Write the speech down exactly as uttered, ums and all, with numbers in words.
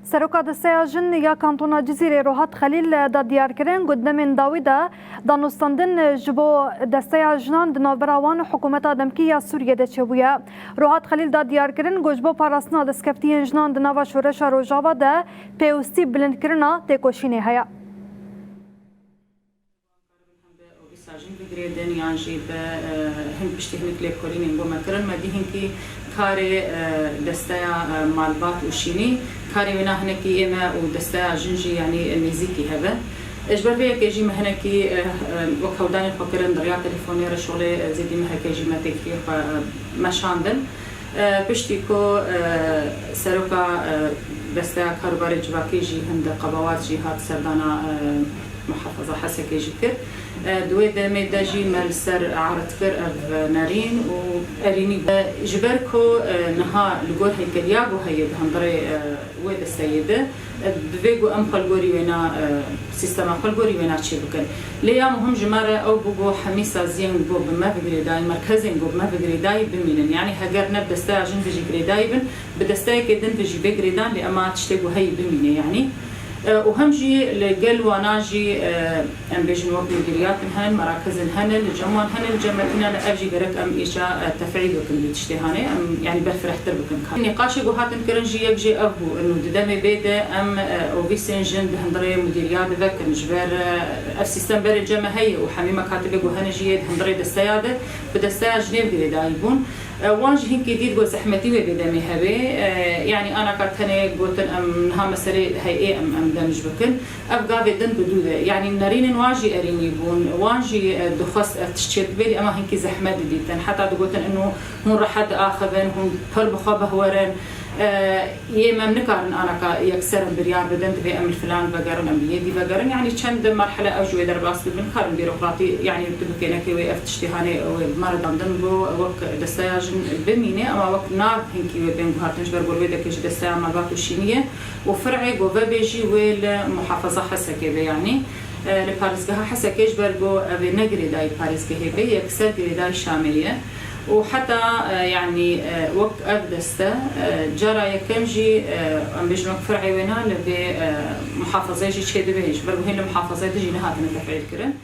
Seroka Desteya Jin ya Kantona Cizîrê Rohat Xelîl da diyarkirin ku di demên dawî de danûstandin ji bo Desteya Jinan di navbera wan û hikûmeta demkî ya Sûriyê de çêbûye. Rohat Xelîl da diyarkirin ku ji bo parastina destkeftiyên jinan di nava şoreşa Rojava de pêwistî bi bilindkirina têkoşînê heye. Bi wisa jin bigirêdin yan jî bi, e, hin piştî hinek lêkolînên ku me kirin, me dî hinkî karê, e, desteya, e, malbat û şînî, karê wêna hinekî ê me û desteya jin jî, yanî, nêzîkî hebe. E, ji ber vê yekê jî me hinekî, e, e, wek hewldanên xwe kirin, di riya telefonê re şolê, e, zêdî mehekê jî me têkiliyê xwe, e, meşandin. E, piştî ku, e, seroka, e, desteya karûbarê civakî jî hin di qebawat jî hat serdana, e, muhafaza Hesekê jî kir. E, di wê demê de jî me li ser erid kir ev nerîn û erînî bû. E, ji ber ku, e, niha li gor heykeliya ku heye di hundirê, e, wê desteyê de, e, divê ku em xwe li gorî wêna, e, sîstema xwe li gorî wêna çê bikin. Lê ya muhim ji me re ew bû ku hemî saziyên ku bi me bi girêdayî, merkezên ku bi me bi girêdayî bimînin. Yanî heger ne bi desteya jin ve jî girêdayî bin, bi desteyekê din ve jî bê girêdan, lê ema tiştê ku heyî bimîne, yanî. E, û hem jî li gel wana jî, e, em bêjin wek mudîriyatên hene, merakizên hene, li cem wan hene, li cem me tîne ne, ev jî gerek em îca, e, tefîl bikin vê tiştê hanê, em, yanî, berfirehtir bikin. Nîqaşê ku hatin kirin jî yek jê ev bû, û di demê bê de em, e, ofîsên jin di hundirê mudîriya de vekin, ji ber, e, ev sîstem berê cem me heye û hemî mekatibê ku hene jî yê di hundirê desteya de, bi desteya jinê ve girêdayî bûn. E, wan jî hinkî dît ku zehmetî wê bê demê hebe. E, yanî anaka tenê gotin em niha meselê heyê em, em demj bikin. Ev gavê din bi dû de. Yanî nerînên wan jî erînî bûn. Wan jî, e, dixwest ev tişt çê bibe, lê ema hinkî zehmet didîtin. Heta digotin ino hûn rehet diaxivin, hûn pir bi xwe bihwerin. E, yê me em nikarin anaka yekser em biryar bidin, divê em li filan vegerin, em li yê dî vegerin. Yanî çend merhele ew ji wê derbas bibin, karin bîrokratî, yanî tu bi kênekê wê ev tiştê hanê wê bi me re dandin bû, wek desteya jin bimîne, ema wek nav hinkî wê bên guhartin, ji ber ku li wê dekê jî desteya malbat û şînî ye û fir'ê ku vebê jî wê li muhafaza Hesekê be, yanî, e, li parêzgeha Hesekê, ji ber ku ev ê ne girêdayî parêzgehê be, yekser girêdayî Şamê ye. Û heta, e, yanî, e, wek ev deste, e, cara yekem jî, e, em bêjin wek fir'ê wêna li vê, e, muhafazeyê jî çêdibe, ji ber ku hîn li muhafazeyê din jî nehatine tefîl kirin.